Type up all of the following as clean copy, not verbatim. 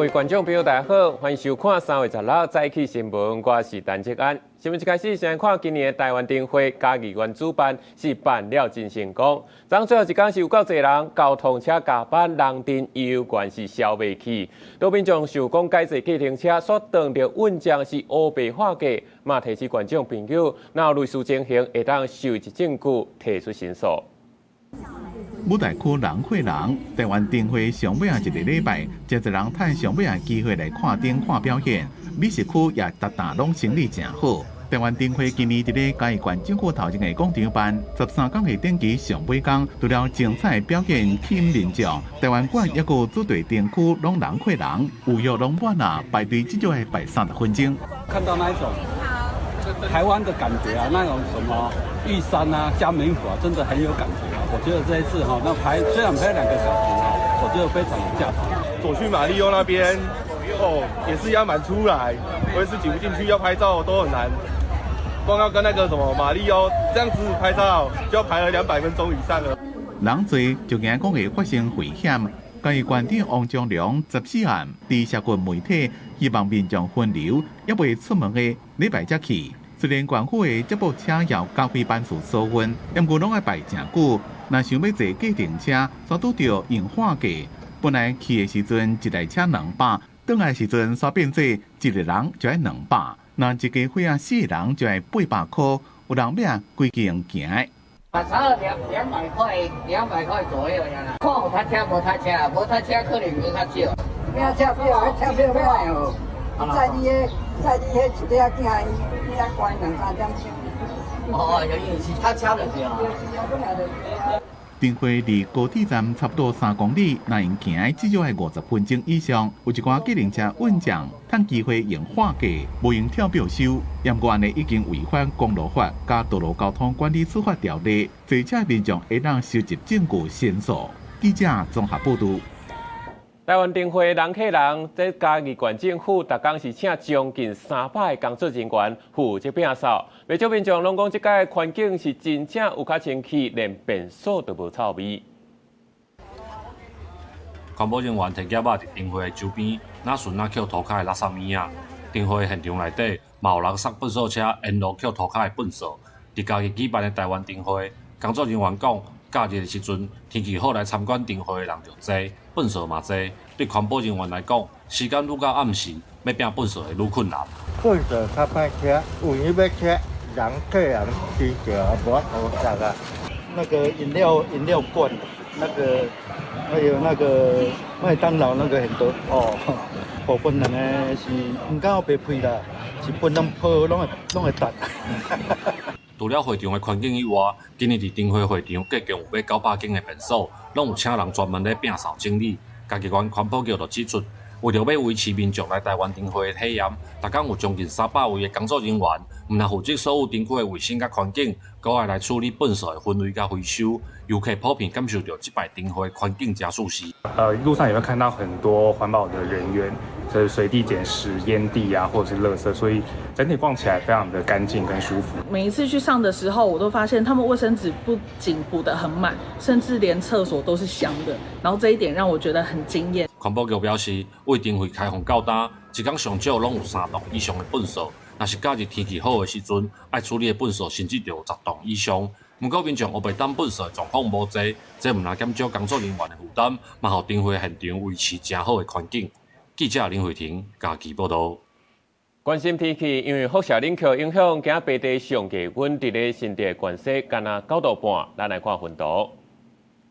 位觀眾朋友，大家好，歡迎收看3月16早起新聞，我是陳哲安。新聞一開始，先看今年的台灣燈會，嘉義縣主辦是辦了真成功。昨最後一工是有夠濟人，交通車加班，人陣猶原是消袂去。多民眾想講改坐計程車，煞撞著運將是烏白話價，嘛提醒觀眾朋友，若有類似情形，會當收集證據提出申訴。舞台區人過人，台灣燈會上尾仔一個禮拜，誠濟人趁上尾仔機會來看燈看表演。美食區也逐逐攏生意誠好。台灣燈會今年佇咧嘉義縣政府頭前的廣場辦，13工的燈期上尾工，除了精彩表演吸引民眾，台灣館抑閣主題燈區攏人過人，預約攏滿啊，排隊至少愛排30分鐘。看到那一種台灣的感覺啊，那種什麼玉山啊、嘉明湖啊，真的很有感覺啊。我覺得這一次哈，那排雖然排2個小時哈，我覺得非常有價值。走去馬里歐那邊，哦，也是要滿出來，我也是擠不進去，要拍照都很難。光要跟那個什麼馬里歐這樣子拍照，就要排了200分鐘以上了。人濟就驚講會發生危險。嘉義縣長王章龍14號佇社群媒體希望民眾分流，猶未出門的禮拜才去。雖然縣府的接駁車有加開班次疏運，毋過攏愛排誠久。若想欲坐計程車，煞拄著用喊價。本來去的時陣一台車200，轉來時陣煞變做一個人就愛200。若一家伙仔四個人就愛800箍，有人欲啊規家用行的。啊，200塊，200塊左右呀。看有塞車無塞車，無塞車可能閣較少。買車票，彼車票買哦。載你彼，載你彼一塊仔囝，伊伊遐關兩三點鐘。哦，有意是塞車就對啊。燈會離高鐵站差不多3公里，若用行的至少愛50分鐘以上。有一寡計程車運將，趁機會用喊價，無用跳表收。毋過按呢已經違反公路法佮道路交通管理處罰條例，坐車民眾會當收集證據申訴。記者綜合報導。台灣燈會人客人，這嘉義縣政府逐工是請將近300個工作人員負責摒掃。袂少民眾攏講，這擺環境是真正有較清氣，連便所都無臭味。環保人員提夾仔佇燈會的周邊，若順仔抾塗跤的垃圾物仔。燈會現場內底，嘛有人捒糞掃車沿路抾塗跤的糞掃。佇嘉義舉辦的台灣燈會，工作人員講，假日的時陣，天氣好來參觀燈會的人就濟，糞掃嘛濟。對環保人員來講，時間愈到暗時，欲摒糞掃會愈困難。糞掃較歹拆，有閒欲拆，人客人真濟啊，無法度拆啊。那個飲料罐，那個還有那個麥當勞那個很多哦。部分人呢是毋敢烏白批啦，是分攏泡攏會沓。除了會場的環境以外，今年佇燈會會場隔共有欲900間的便所，攏有請人專門咧摒掃整理。嘉義縣環保局就指出，為著欲維持民眾來台灣燈會的體驗，逐工有將近300位的工作人員，毋但負責所有燈區的衛生佮環境，閣愛來處理糞掃的分類佮回收。遊客普遍感受著這擺燈會環境誠舒適。路上也會看到很多環保的人員，就是隨地撿拾菸蒂啊，或者是垃圾，所以整體逛起來非常的乾淨跟舒服。每一次去上的時候，我都發現他們衛生紙不僅補得很滿，甚至連廁所都是香的。然後這一點讓我覺得很驚豔。環保局表示，為燈會開放到今，一工上少攏有三棟以上的糞掃。若是假日天氣好的時陣，愛處理的糞掃甚至就有10棟以上。毋過民眾烏白抌糞掃的狀況無濟，這毋但減少工作人員的負擔，嘛予燈會現場維持誠好的環境。記者林慧婷嘉義報導。關心天氣，因為輻射冷卻影響，今仔白地上低溫佇咧新竹縣西干焦9度半。咱來看雲圖。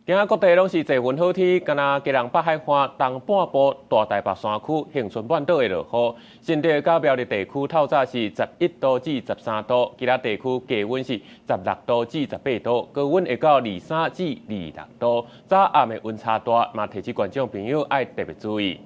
今仔各地攏是濟雲好天，干焦基隆北海岸、東半部、大台北山區、恆春半島會落雨。新竹佮苗栗地區透早是11度至13度，其他地區低溫是16度至18度，高溫會到23至26度。早暗的溫差大，嘛提醒觀眾朋友愛特別注意。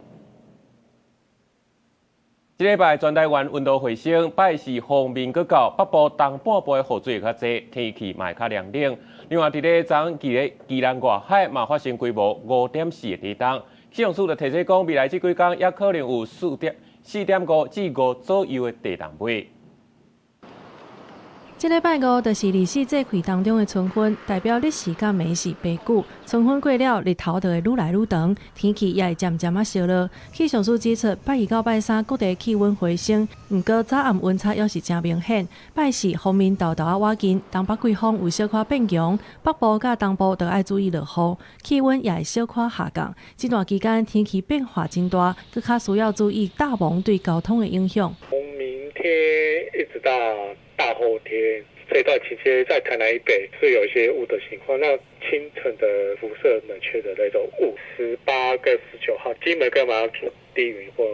這禮拜全台灣溫度回升，拜四鋒面閣到北部東半部的雨水會較濟，天氣嘛會較涼冷。另外，佇咧昨昏佇宜蘭外海嘛發生規模5.4的地動，氣象署就提醒講，未來這幾工也可能有4.5至5左右的地動尾。這禮拜五就是二十四節氣當中的春分，代表日時佮暝時白久。春分過了，日頭就會愈來愈長，天氣也會漸漸仔燒熱。氣象署指出，拜二到拜三各地氣溫回升，毋過早暗溫差猶是誠明顯。拜四鋒面沓沓仔倚近，東北季風有小可變強，北部佮東部就愛注意落雨，氣溫也會小可下降。這段期間天氣變化真大，閣較需要注意大霧對交通的影響。從明天一直到大後天這段期間，在台南以北是有一些霧的情況。那清晨的輻射冷卻的那種霧，18跟19號，金門跟馬祖低雲或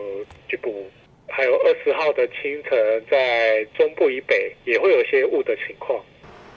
局部霧，還有20號的清晨，在中部以北也會有一些霧的情況。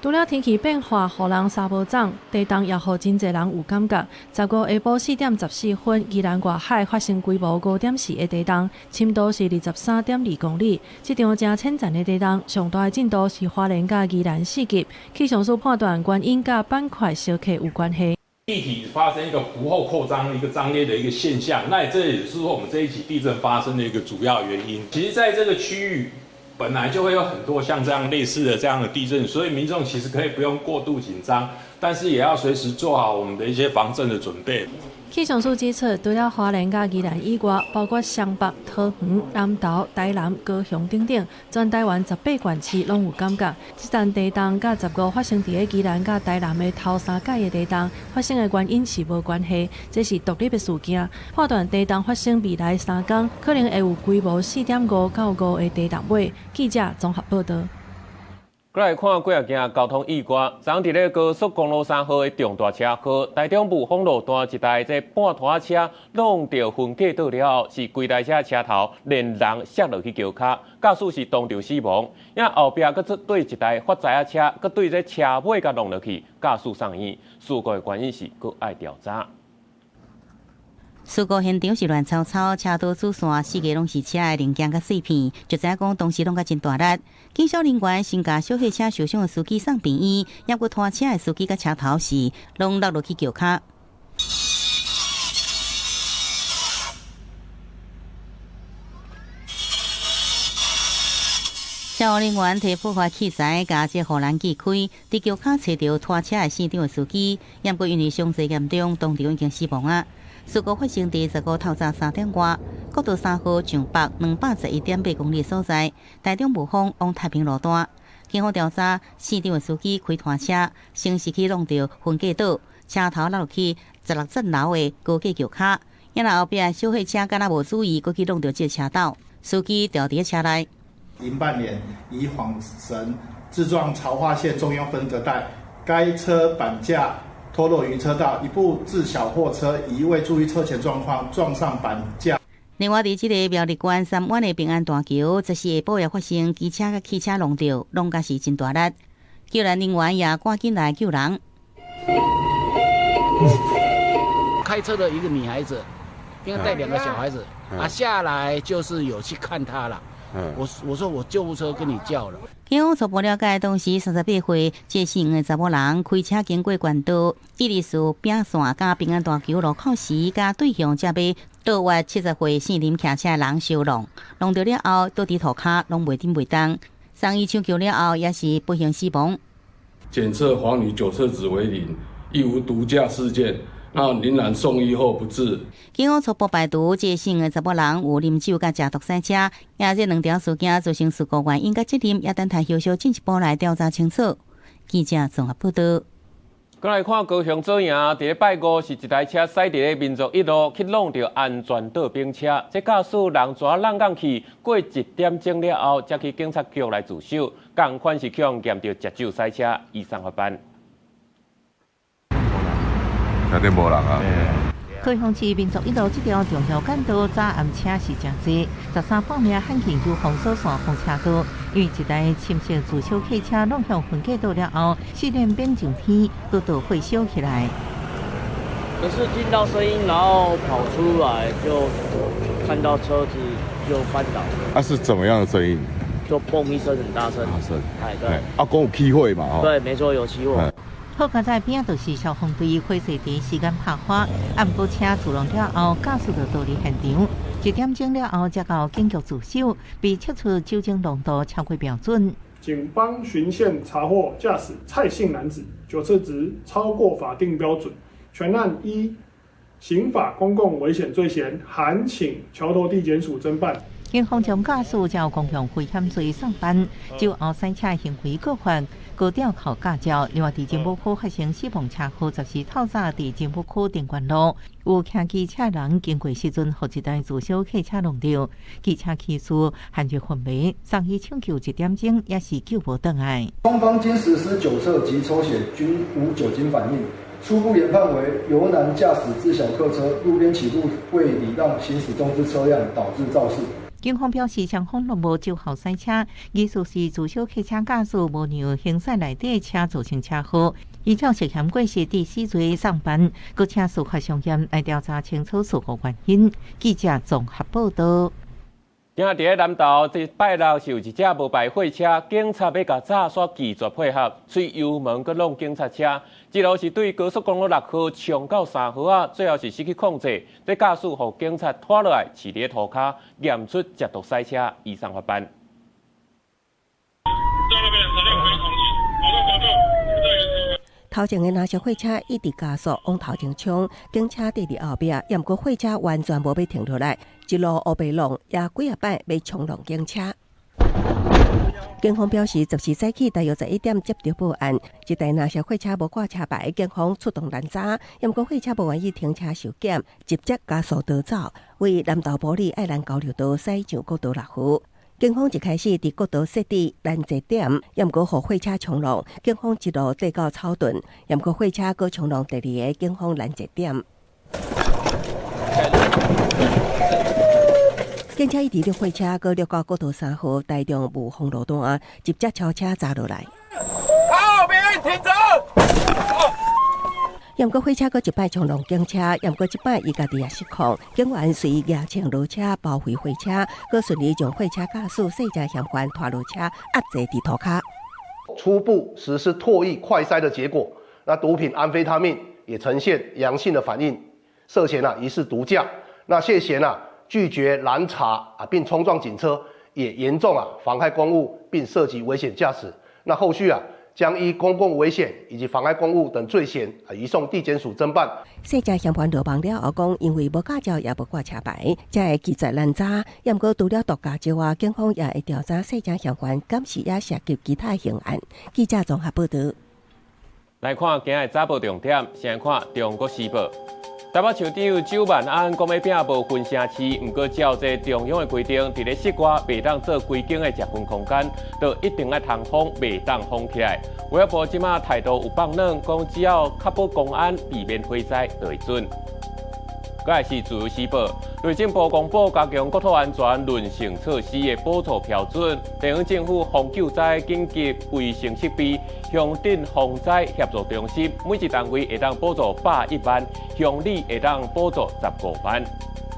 除了天氣變化，予人衫無長，地動也予真濟人有感覺。15下晡4點14分，宜蘭外海發生規模5.4的地動，深度是23.2公里。這場誠淺層的地動，上大的震度是花蓮佮宜蘭4級。氣象署判斷原因佮板塊相克有關係。地體發生一個弧後擴張、一個張裂的一個現象，那這也是說我們這一起地震發生的一個主要原因。其實，在這個區域，本來就會有很多像這樣類似的這樣的地震，所以民眾其實可以不用過度緊張，但是也要隨時做好我們的一些防震的準備。氣象署指出，除了花蓮佮宜蘭以外，包括雙北、桃園、南投、台南、高雄等等，全台灣18縣市攏有感覺。這陣地動佮15發生佇咧宜蘭佮台南的頭三擺的地動發生的原因是無關係，這是獨立的事件。判斷地動發生未來3天可能會有規模4.5到5的地動尾。記者綜合報導。過來看幾仔件交通意外，昨昏佇咧高速公路3號的重大車禍，台中霧峰路段一台這半拖車弄著分隔島了後，是規台車車頭連人摔落去橋跤，駕駛是當場死亡。也後壁閣對一台發財仔車，閣對這車尾共弄落去，駕駛送院。事故的原因是閣愛調查。事故現場是亂糟糟，車道主線四界攏是車的零件佮碎片，就知影講當時攏閣真大力。警消人員先共小貨車受傷的司機送病院，猶閣拖車的司機佮車頭是攏落落去橋跤。消防人員提破壞器材，共這護欄锯開，佇橋跤揣著拖車的現場的司機，猶閣因為傷勢嚴重，當場已經死亡啊。事故發生佇15透早3點外，國道3號上北211.8公里所在，台中霧峰往太平路段。警方調查，現場的司機開拖車，先是去弄著分隔島，車頭落去16層樓的高架橋跤，然後後壁小貨車敢若無注意，閣去弄著這個車道，司機掉佇車內。迎半年以晃神自撞槽化線中央分隔帶，該車板架脫落於車道，一部自小貨車疑未注意車前狀況，撞上板架。另外，佇這個苗栗縣三灣的平安大橋，14下晡也發生機車佮汽車撞著，攏閣是真大力。救援人員也趕緊來救人。開車的一個女孩子，應該帶2個小孩子，啊，下來就是有去看她了。我說我救護車跟你叫了。警方初步了解，當時38歲這姓的查某人開車經過縣道，伊佇樹餅線佮平安大橋路口時，佮對向這邊倒越70歲姓林騎車的人相撞，撞著了後倒佇塗跤，攏袂振袂動。送醫搶救了後，也是不幸死亡。檢測黃女酒測值為0，亦無毒駕事件。那林蘭送醫後不治。警方初步排除這姓的查某人有啉酒佮食毒賽車，也這兩條事件造成事故原因佮責任，也等待後續進一步來調查清楚。記者綜合報道。過來看高雄左營，佇咧拜五是一台車駛佇咧民族一路去弄著安全島冰車，這駕駛人怎浪講去？過1點鐘了後，才去警察局來自首，仝款是去予驗著食酒賽車，醫送法辦。車頂無人啊！高雄市民族一路這條重要幹道，早暗車是誠濟。13半暝罕見有封鎖線封車道，因為一台深色自小客車弄向分隔島了後，四點變晴天，都都火燒起來。可是聽到聲音，然後跑出來就看到車子就翻倒。啊，是怎麼樣的聲音？就嘣一聲，很大聲。大聲。哎，對。啊，講有起火嘛？對，沒錯，有起火。好佳哉邊就是消防隊火勢第一時間拍火，啊，毋過車自撞了後，駕駛就逃離現場。1點鐘了後，才到警局自首，被測出酒精濃度超過標準。警方巡線查獲駕駛蔡姓男子酒測值超過法定標準，全案依刑法公共危險罪嫌，函請橋頭地檢署偵辦。警方將駕駛照公共危險罪送辦，酒後駛車行為過犯，高吊考駕照。另外，佇真武區發生死亡車禍，14透早佇真武區定關路，有騎機車人經過時陣，予一台自小客車撞著，機車騎士陷入昏迷，送醫搶救一點鐘也是救無轉來。雙方經實施酒測及抽血均無酒精反應，初步研判為由男駕駛自小客車路邊起步未禮讓行駛中之車輛，導致肇事。警方表示，雙方攏無酒後駛車，疑似是自小客車駕駛無讓行駛內底車造成車禍，依照涉嫌過失致死罪送辦，閣請司法相驗來調查清楚事故原因。記者綜合報道。今仔佇咧南投，這拜六是有一隻無牌貨車，警察欲共閘煞拒絕配合，催油門閣挵警察車，一路是對高速公路6號衝到3號仔，最後是失去控制，這駕駛予警察拖落來，飼佇咧塗跤，驗出涉毒賽車，移送法辦。頭前的藍色貨車一直加速往頭前衝，警車綴佇後壁，也毋過貨車完全無欲停落來，一路烏白弄，也幾仔擺欲衝撞警車。警方表示，14早起大約11點接到報案，這台藍色貨車無掛車牌，警方出動攔查，也毋過貨車無願意停車受檢，直接加速逃走，為南投埔里愛蘭交流道駛上國道6號。警方一開始佇國道設置攔截點，也毋過予貨車衝撞，警方一路綴到草屯，也毋過貨車閣衝撞第二个警方攔截點。警車一直掠貨車，閣掠到國道3號台中霧峰路段，直接超車砸落來。靠邊停止！也毋過貨車閣一擺衝撞警車，也毋過這擺伊家己也失控，警員隨蜈槍落車包圍貨車，閣順利將貨車駕駛細隻嫌犯拖落車壓坐佇塗跤。初步實施唾液快篩的結果，那毒品安非他命也呈現陽性的反應，涉嫌疑似毒駕。那涉嫌拒絕攔查並衝撞警車，也嚴重妨害公務，並涉及危險駕駛。那後續將依公共危險以及妨礙公務等罪嫌移送地檢署偵辦。細隻嫌犯落網了後，講因為無駕照也無掛車牌，才會拒絕攔查。也毋過除了毒駕之外，警方也會調查細隻嫌犯敢是也涉及其他刑案。記者綜合報道。來看今日早報重點，先來看《中國時報》。台北市長蔣萬安講欲拚無分城市，毋過照這中央的規定，佇咧室外袂當做規間的食飯空間，就一定愛通風，袂當封起來。衛福部這馬態度有放軟，講只要確保公安，避免火災就會準。閣來是《自由時報》，內政部公布加強國土安全韌性措施的補助標準，地方政府防救災緊急衛生設備、鄉鎮防災協助中心，每一單位會當補助101萬，鄉里會當補助15萬。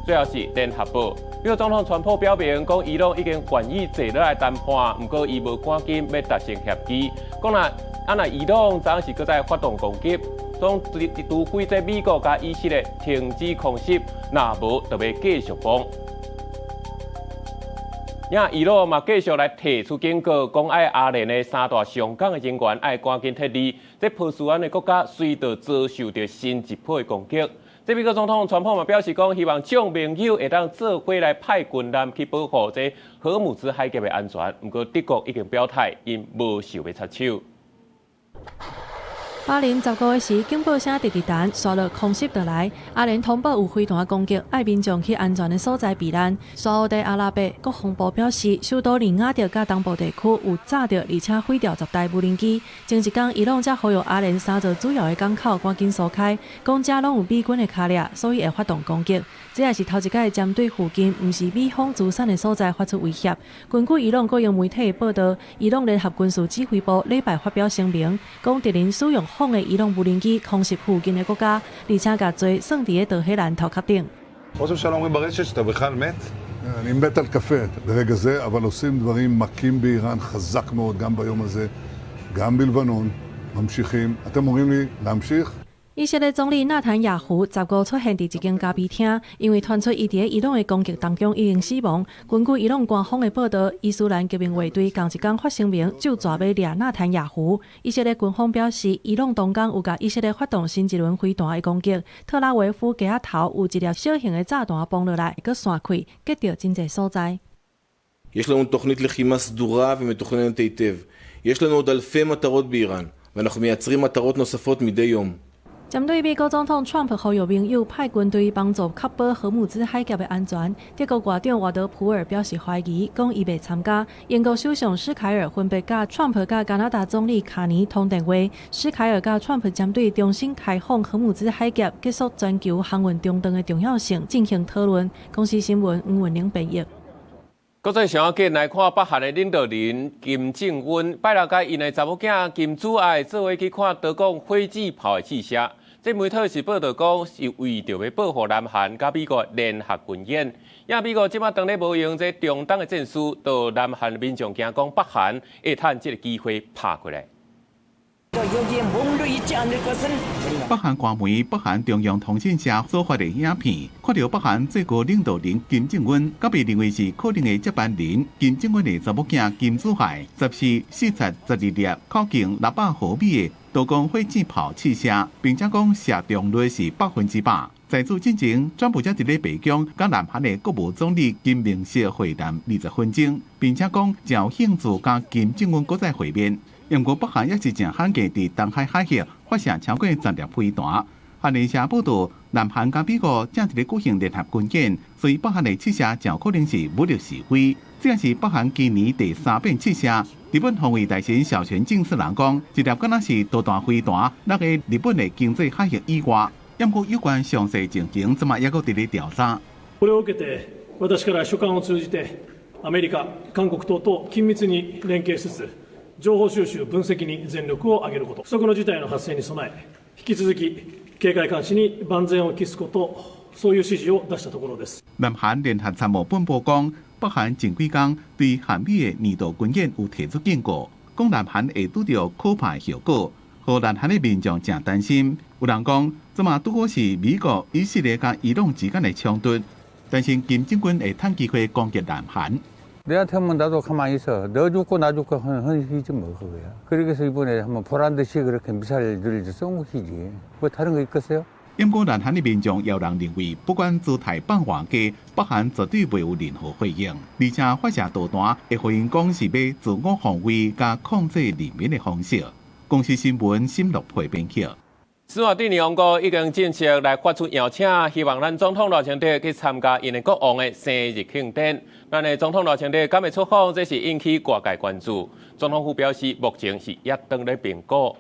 最後是《聯合報》，美國總統川普表明，講伊朗已經願意坐落來談判，毋過伊無趕緊欲達成協議。講若伊朗昨是閣再發動攻擊。總除非這美國佮以色列停止空襲，若無就欲繼續攻。也伊朗嘛繼續來提出警告，講愛阿聯的三大上港的人員愛趕緊撤離。這波斯灣的國家隨著遭受著新一波的攻擊。這美國總統川普嘛表示講，希望眾盟友會當做伙來派軍艦去保護這荷姆茲海峽的安全。毋過德國已經表態，𪜶無想欲插手。巴林15時，警報聲直直彈，紲落空襲落來。阿聯通報有飛彈攻擊，愛民眾去安全的所在避難。沙烏地阿拉伯國防部表示，首都利雅得佮東部地區有炸著，而且毀掉10台無人機。前一工，伊朗才呼籲阿聯三座主要的港口趕緊疏開，講遮攏有美軍的跤跡，所以會發動攻擊。這也是頭一擺針對附近毋是美方資產的所在發出威脅。根據伊朗國營媒體的報導，伊朗聯合軍事指揮部禮拜發表聲明，講敵人使用仿的伊朗無人機空襲附近的國家，而且共濟算佇咧德黑蘭頭殼頂。ראש הממשלה אומרים ברשת שאתה בכלל מת? אני מת על קפה לרגע זה, אבל עושים דברים מכים באיראן חזק מאוד גם ביום הזה, גם בלבנון, ממשיכים. אתם אומרים לי להמשיך? 以色列總理納坦雅胡15出現佇一間咖啡廳，因為傳出伊佇伊朗的攻擊當中已經死亡。根據伊朗官方的報道，伊斯蘭革命衛隊仝一工發聲明，就跩欲掠納坦雅胡。以色列軍方表示，伊朗當工有共以色列發動新一輪飛彈的攻擊，特拉維夫街仔頭有一粒小型的炸彈崩落來，閣散開，擊著真濟所在。 יש לנו תוכנית לחימה סדורה ומתוכננת היטב. יש לנו עוד אלפי מטרות באיראן, ואנחנו מייצרים מטרות נוספות מדי יום. 針對美國總統川普呼籲盟友派軍隊幫助確保荷姆茲海峽的安全，德國外長瓦德普爾表示懷疑，講伊袂參加。英國首相施凱爾分別佮川普佮加拿大總理卡尼通電話，施凱爾佮川普針對重新開放荷姆茲海峽、結束全球航運中斷的重要性進行討論。公視新聞吳文玲編譯。國際上要緊來看北韓的領導人金正恩，拜六佮𪜶的查某囝金主愛做伙去看德國火箭炮的試射。這媒體是報道講，是為著欲報復南韓佮美國聯合軍演。也美國這馬當咧無閒這中東的戰事，予南韓民眾驚講北韓會趁這個機會拍過來。北韓官媒北韓中央通訊社所發的影片，看著北韓最高領導人金正恩，佮被認為是可能的接班人金正恩的查某囝金主愛，實試視察12粒口徑600毫米的多光火箭炮試射，並且講射中率是100%。在此進前，川普才佇咧白宮佮南韓的國務總理金明石會談20分鐘，並且講誠有興趣佮金正恩閣再會面。毋過北韓也是誠罕見佇東海海域發射超過10粒飛彈。韓聯社報道，南韓佮美國正佇咧舉行聯合軍演，所以北韓的試射誠可能是武力示威。這也是北韓今年第三遍試射。日本防衛大臣小泉進次郎講，這粒敢若是導彈飛彈，落佇日本的經濟海域以外。毋過有關詳細情形，這馬猶閣佇咧調查。これを受けて、私から書簡を通じて、アメリカ、韓国等と緊密に連携しつつ、情報収集、分析に全力を挙げること、不測の事態の発生に備え、引き続き警戒監視に万全を期すこと、そういう指示を出したところです。南韓聯合參謀本部講，北韓前幾工對韓美的年度軍演有提出警告，講南韓會拄著可怕的後果，予南韓的民眾誠擔心。有人講，這馬拄好是美國、以色列佮伊朗之間的衝突，擔心金正恩會趁機會攻擊南韓。 내한테면 나도 가만히 있어. 너 죽고 나 죽고 하는 헌시지 뭐 그거야. 그러기 위해서 이번에 한번 보란 듯이 그렇게 미사일들을 쏜 것이지. 뭐 다른 거 있겠어요? 毋過南韓的民眾也有人認為，不管姿態放偌低，北韓絕對袂有任何回應，而且發射導彈會予𪜶講是欲自我防衛佮控制人民的方式。公視新聞新樂配編輯。史瓦蒂尼王國已經正式來發出邀請，希望咱總統賴清德去參加𪜶的國王的生日慶典。咱的總統賴清德敢會出訪，這是引起外界關注。總統府表示，目前是猶當咧評估。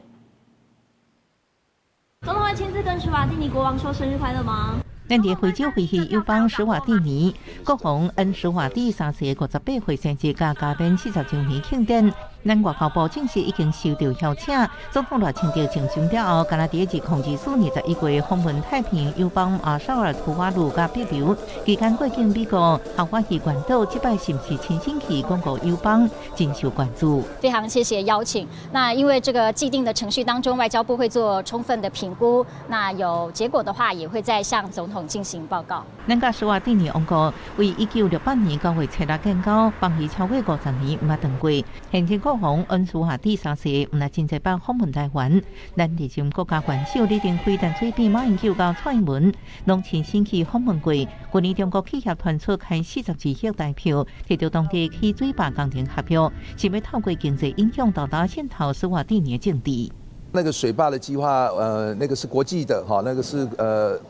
總統會親自跟史瓦蒂尼國王說生日快樂嗎？咱佇非洲飛去友邦史瓦蒂尼，國王恩史瓦蒂三世58歲生日佮加冕40週年慶典，咱外交部證實已經收到邀請。總統賴清德上場了後，敢若佇2024月訪問太平洋友邦馬紹爾圖瓦盧佮帛琉，期間過境美國夏威夷群島，這擺是毋是親身去廣告友邦，真受關注。非常謝謝邀請。那因為這個既定的程序當中，外交部會做充分的評估，那有結果的話，也會再向總統進行報告。咱佮史瓦蒂尼王國為1968年9月7日建交，邦誼超過50年毋捌斷過。現任國王恩蘇瓦蒂三世毋但真濟擺訪問台灣，咱歷任國家元首李登輝、陳水扁、馬英九佮蔡英文，攏親身去訪問過。去年中國企業傳出開42億台票，提著當地起水壩工程合約，是欲透過經濟影響到達滲透史瓦蒂尼的政治。那個水壩的計劃，那個是國際的，哈，那個是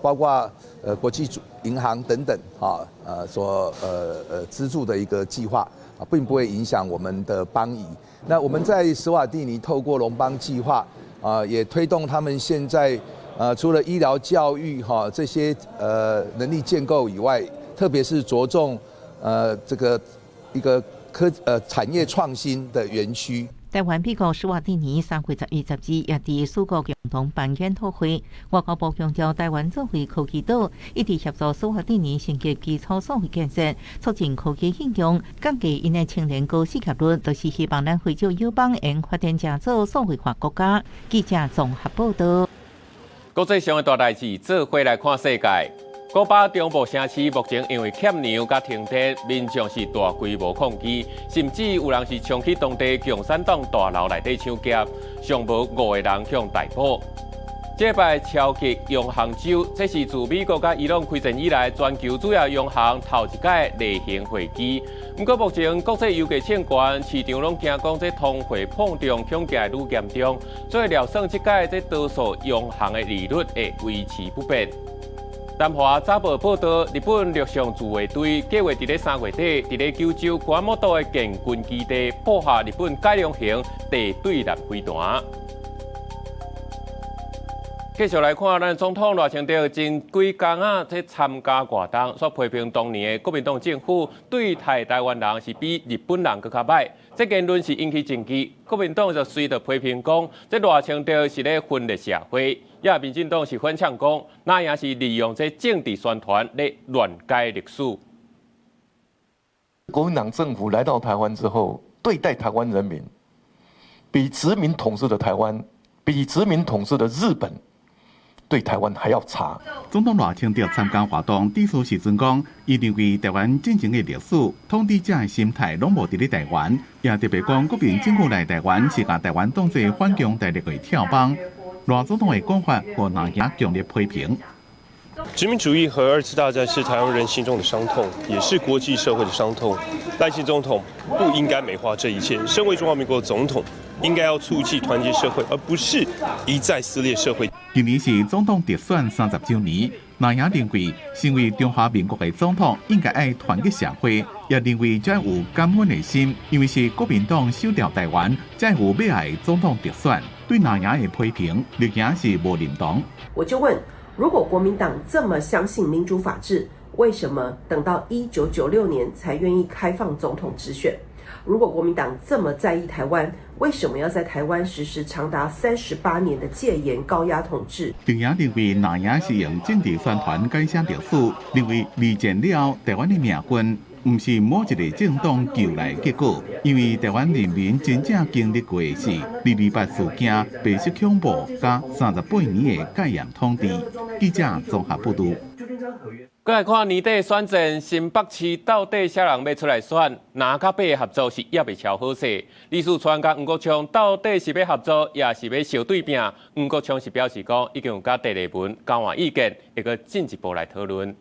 包括國際銀行等等，哈，所資助的一個計劃，啊，並不會影響我們的邦誼。那我們在史瓦蒂尼透過龍邦計劃，啊，也推動他們現在，除了醫療、教育，哈這些能力建構以外，特別是着重，這個一個產業創新的園區。台灣、美國、史瓦蒂尼3月11、12也佇四國共同辦研討會，外交部強調，台灣作為科技島，一直協助史瓦蒂尼升級基礎數位建設，促進科技應用，降低𪜶的青年高失業率，就是希望咱非洲友邦會發展成做數位化國家。記者綜合報道。國際上的大代誌，做伙來看世界。古巴中部城市目前因為欠糧佮停電，民眾是大規模抗議，甚至有人是衝去當地共產黨大樓內底搶劫，上無五個人予逮捕。這擺超級洋行週，這是自美國佮伊朗開戰以來，全球主要央行頭一擺例行會議。毋過目前國際油價衝懸，市場攏驚講這通貨膨脹恐驚會愈嚴重，所以料算這擺這多數央行的利率會維持不變。南華早報報導，日本陸上自衛隊計劃佇咧3月底，佇咧九州熊本的建軍基地布下日本改良型地對艦飛彈。繼續來看，咱總統賴清德前幾工啊，這參加活動，煞批評當年的國民黨政府對待台灣人是比日本人閣較䆀。這言論是引起爭議，國民黨就隨著批評講，這賴清德是咧分裂社會，也民進黨是反嗆講，那也是利用這政治宣傳咧亂改歷史。國民黨政府來到台灣之後，對待台灣人民，比殖民統治的台灣，比殖民統治的日本，對台灣還要差。總統賴清德參加活動，致辭時陣講，伊認為台灣戰爭的歷史，統治者的心態攏無佇咧台灣，也特別講國民政府來台灣是共台灣當作反攻大陸的跳板。賴總統的講法，予藍營強烈批評。殖民主義和二次大戰是台灣人心中的傷痛，也是國際社會的傷痛。賴清總統不應該美化這一切。身為中華民國總統，應該要促進團結社會，而不是一再撕裂社會。今年是總統特選30週年，藍營認為，身為中華民國的總統，應該愛團結社會，也認為這有感恩的心，因為是國民黨收掉台灣，才有尾仔總統特選。對藍營的批評，綠營是無認同。我就問，如果國民黨這麼相信民主法治，為什麼等到1996年才願意開放總統直選？如果國民黨這麼在意台灣，為什麼要在台灣實施長達38年的戒嚴高壓統治？綠營認為藍營是用政治宣傳改寫歷史，認為二戰了後台灣的命運，毋是某一个政黨求來的結果，因為台灣人民真正經歷過的是228事件、白色恐怖佮38年的戒嚴統治。記者綜合報導。閣來看年底選戰，新北市到底啥人欲出來選？藍佮白合作是猶未瞧好勢。李四川佮黃國昌到底是欲合作，抑是欲相對拚？黃國昌是表示講，已經有佮鄭麗文交換意見，會閣進一步來討論。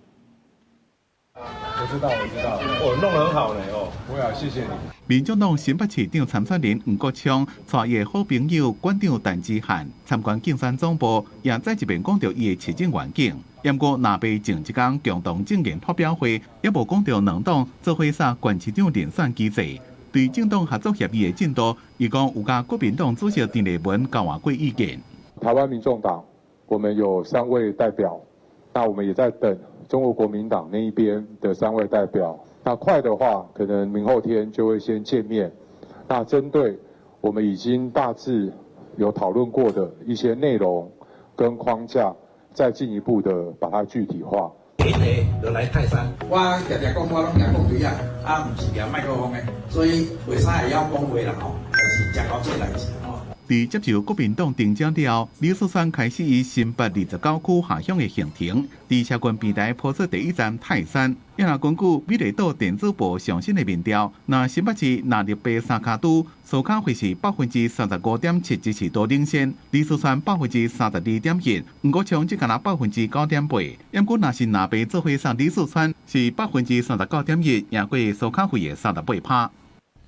我知道，我知道，哦，弄得很好嘞，哦，不會啊，謝謝你。民眾黨新北市長參選人黃國昌，帶伊的好朋友館長陳之漢參觀競選總部，也再一遍講著伊的市政願景。毋過，藍白前一工共同政見發表會，猶無講著兩黨做伙殺縣市長遴選機制。對政黨合作協議的進度，伊講有佮國民黨主席鄭麗文交換過意見。台灣民眾黨，我們有三位代表，那我們也在等中國國民黨那一邊的三位代表。那快的話，可能明後天就會先見面。那針對我們已經大致有討論過的一些內容跟框架，再進一步的把它具體化。第一個就來泰山，我常常講我攏舉鋼錘仔，啊，毋是舉麥克風的，所以袂使會曉講話啦吼，就是誠厚這代誌吼。佇接受國民黨徵召了後，李四川開始伊新北29區下鄉的行程，佇社群平台鋪出第一站泰山。也若根據美麗島電子報上新的民調，若新北市藍綠白三跤拄，蘇卡惠是35.7%支持度領先，李四川32.1%，黃國昌只敢若9.8%。毋過若是藍白做伙送李四川是39.1%，贏過蘇卡惠的38%。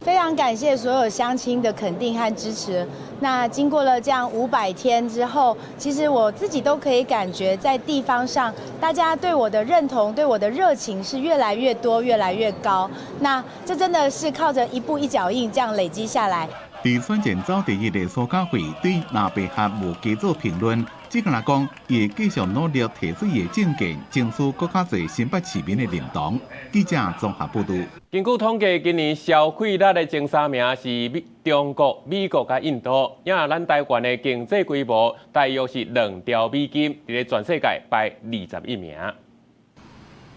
非常感謝所有鄉親的肯定和支持。那經過了這樣500天之後，其實我自己都可以感覺在地方上，大家對我的認同、對我的熱情是越來越多、越來越高。那這真的是靠着一步一腳印這樣累積下來。佇選戰走第一的蘇嘉惠對藍白合無加做評論，只敢若講伊會繼續努力提出伊的政見，爭取閣較濟新北市民的認同。記者綜合報導。根據統計，今年消費力的前三名是美中國、美國佮印度。也咱台灣的經濟規模大約是2兆美金，佇咧全世界排21名。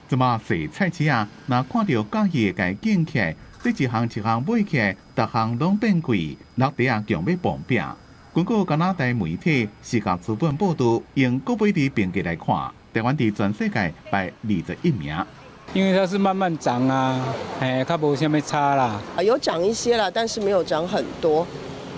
這馬踅菜市仔，若看著佮意的共揀起來，這一項一項買起來，逐項攏變貴，落袋仔強欲磅餅。根據加拿大媒體時價資本報導，用購買力平價來看，台灣佇全世界排21名。因為它是慢慢漲啊，哎，較無啥物差啦。有漲一些啦，但是沒有漲很多。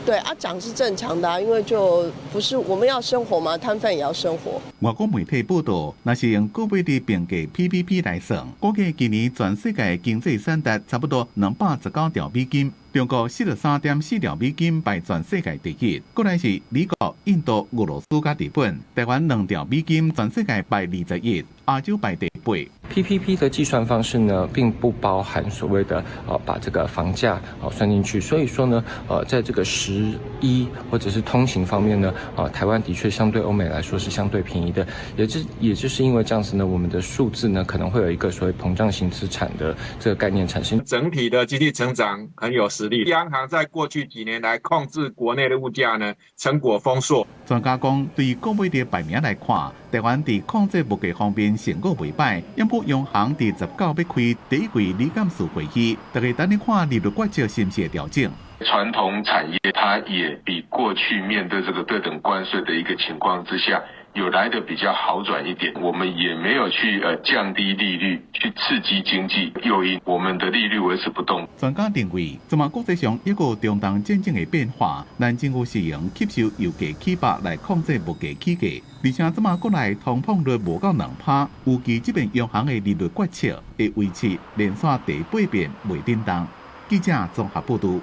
對啊，漲是正常的啊，因為就不是我們要生活嘛，攤販也要生活。外國媒體報導，若是用購買力平價 PPP 來算，估計今年全世界經濟產值差不多219兆美金，中國43.4兆美金排全世界第一，過來是美國、印度、俄羅斯佮日本，台灣2兆美金，全世界排21，亞洲排第八。 PPP 的計算方式呢，並不包含所謂的把這個房價算進去，所以說呢，在這個食衣或者是通勤方面呢，台灣的確相對歐美來說是相對便宜的，也就是因為這樣子呢，我們的數字呢可能會有一個所謂膨脹型資產的這個概念產生。整體的經濟成長很有實力，央行在過去幾年來控制國內的物價呢，成果豐碩。專家講，對購買力排名來看，台灣佇控制物價方面成果袂䆀，毋過央行佇19欲開第一季理監事會議，大家等咧看利率決策是毋是會調整。傳統產業它也比過去面對這個對等關稅的一個情況之下，有來得比較好轉一點。我們也沒有去降低利率去刺激經濟誘因，我們的利率維持不動。專家認為，這馬國際上一個中東戰爭的變化，咱政府是用吸收油價起伏來控制物價起價，而且這馬國內通膨率無到2%，預計這邊央行的利率決策會維持連續第八遍袂振動。記者綜合報導。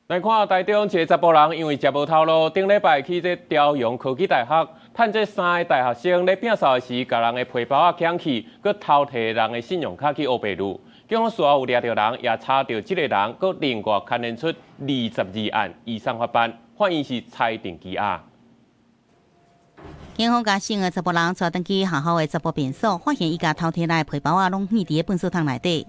來看台中一个查埔人，因為食無頭路，頂禮拜去這朝陽科技大學，趁這三个大學生咧摒掃時，共人的皮包仔搶去，閣偷提人的信用卡去烏白擄。警方事後有掠著人，也查著這个人，閣另外牽連出22案，移送法辦，法院是裁定羈押。警方共姓的查埔人帶轉去學校的查埔便所，發現伊共偷提來的皮包仔攏放佇咧糞埽桶內底。